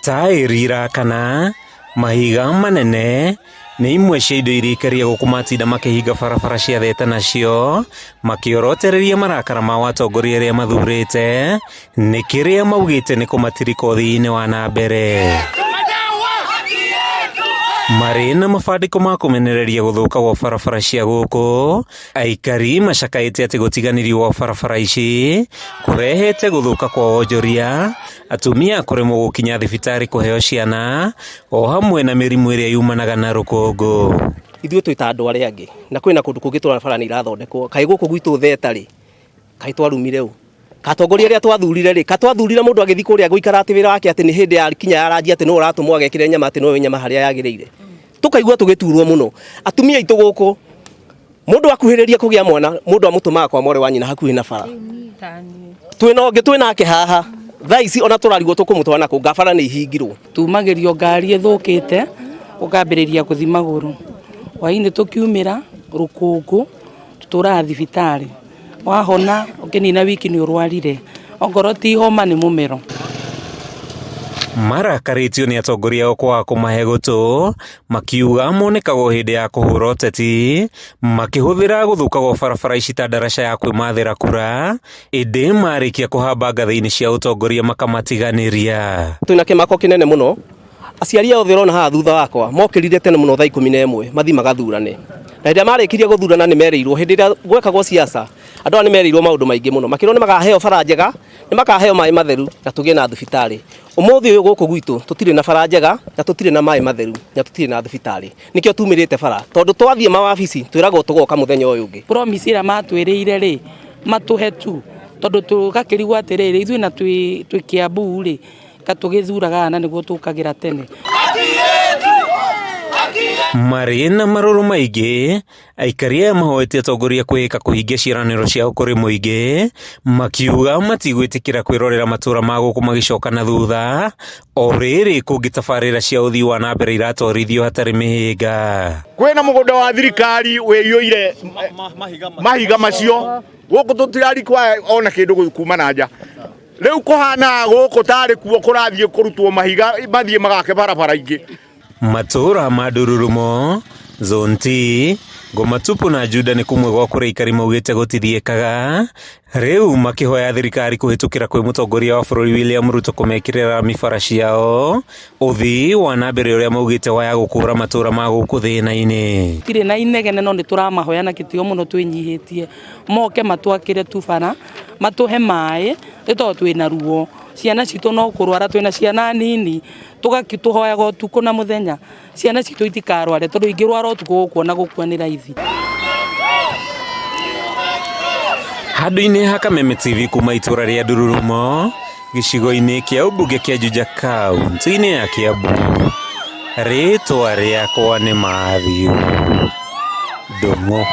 Taĩri irakana, mahiga manene, nĩ imwe cia indo iria aikari a gũkũ matinda makĩhinga barabara cia Theta nacio, makĩorotereria marakara mao atongoria arĩa mathurĩte, nĩ kĩrĩa maugĩte nĩ kũmatirika ũthii-inĩ wa na mbere. Marĩ na mabandĩko ma kũmenereria gũthũka gwa barabara cia gũkũ, aikari macakaĩte atĩ gũtiganĩrio gwa barabara ici kũrehete gũthũka kwa wonjoria, atumia kũremwo gũkinya thibitarĩ kũheo ciana, o hamwe na mĩrimũ ĩrĩa yumanaga na rũkũngũ. Ithuĩ twĩ ta andũ arĩa angĩ na kwĩna kũndũ kũngĩ tũrona bara nĩ irathondekwo, kaĩ gũkũ gwitũ Theta rĩ, kaĩ twarumire ũ? Katongoria arĩa twathurire rĩ, ka twathurire mũndũ agĩthiĩ kũrĩa gũikara atĩ wĩra wake atĩ nĩ hĩndĩ ya kinya ya ranji atĩ nĩwe ũratũmwo agekĩre nyama atĩ nĩwe nyama harĩa yagĩrĩire. Tũkaigua tũgĩturwo mũno. Atumia aitũ gũkũ, mũndũ akuhĩrĩria kũgĩa mwana, mũndũ amũtũmaga kwa mwarĩ wa nyina hakuhĩ na bara. Twĩna ũngĩ twĩnake haha, thaa ici ona tũrarigwo tũkũmũtwara nakũ, ngabara nĩ ihingirwo. Tumagĩrio ngari ĩthũkĩte, ũkambĩrĩria gũthiĩ magũrũ. Hwainĩ tũkiumĩra rũkũngũ, tũtũraga thibitarĩ. Wahona ũkĩnina wiki nĩ ũrwarire, ongorwo ti homa nĩ mũmero. Marakarĩtio nĩ atongoria ao kwaga kũmahe gũtũ, makiuga monekagwo hĩndĩ ya kũhũra ũteti, makĩhũthĩra gũthũka gwa barabara ici ta ndaraca ya kwĩmathĩra kura, ĩndĩ marĩkia kũhamba ngathĩ-inĩ cia ũtongoria makamatiganĩria. Twĩna kĩmako kĩnene mũno, aciari othe ũrona haha thutha wakwa mokĩrire tene mũno thaa 11 mathiĩ magathurane, na hĩndĩ ĩrĩa marĩkirie gũthurana nĩ merĩirwo hĩndĩ ĩrĩa gwekagwo siasa andũ aya nĩ merĩirwo maũndũ maingĩ mũno, makĩrwo nĩ makaheo bara njega, nĩ makaheo maĩ matheru na tũgĩe na thibitarĩ. Ũmũthĩ ũyũ gũkũ gwitũ tũtirĩ na bara njega na tũtirĩ na maĩ matheru na tũtirĩ na thibitarĩ, nĩkĩo tumĩrĩte bara tondũ twathiĩ mawabici twĩragwo tũgoka mũthenya ũyũ ũngĩ. Promise ĩrĩa matwĩrĩire rĩ, matũhe tu tondũ tũgakĩrigwo atĩrĩrĩ, ithuĩ na twĩ Kiambu rĩ, ka tũgĩthuraga ana nĩguo tũkagĩra tene. Marĩ na marũrũ maingĩ, aikari aya mahoete atongoria kwĩĩka kũhingia ciĩranĩro ciao kũrĩ mũingĩ, makiuga matigwĩtĩkĩra kwĩrorera matũra ma gũkũ magĩcoka na thutha, o rĩrĩ kũngĩ tabarĩra cia ũthii wa na mbere iratwarithio hatarĩ mĩhĩnga. Kwĩna mũgũnda wa thirikari wĩiyũire mahiga macio gũkũ tũtirarikwa ona kĩndũ kuma na nja. Rĩu kũhana gũkũ tarĩ kuo kũrathiĩ kũrutwo mahiga mathiĩ magake barabara ingĩ. Matũũra ma Ndururumo, Zone T, Ngoma Tupu na Juda nĩ kũmwe gwa kũrĩa aikari maugĩte gũtithiĩkaga, rĩu makĩhoya thirikari kũhĩtũkĩra kwĩ mũtongoria wa bũrũri William Ruto kũmekĩrĩra rami bara ciao, ũthii wa na mbere ũrĩa maugĩte waya gũkũra matũũra ma gũkũ thĩna-inĩ. Tirĩ na inegene no nĩ tũramahoya na gĩtĩo mũno twĩnyihĩtie, moke matwakĩre tu bara, matũhe maĩ, nĩ tondũ twĩna ruo, ciana citũ no kũrwara, twĩna ciana nini, tũhoyaga ũtukũ na mũthenya, ciana citũ itikarware tondũ ingĩrwara ũtukũ gũkuona gũkua nĩ raithi. Handũ-inĩ ha Kameme TV kuma itũra rĩa Ndururumo, gĩcigo-inĩ kĩa ũmbunge kĩa Juja kaunti-inĩ ya Kiambu, rĩtwa rĩakwa nĩ Matthew Ndũng'ũ.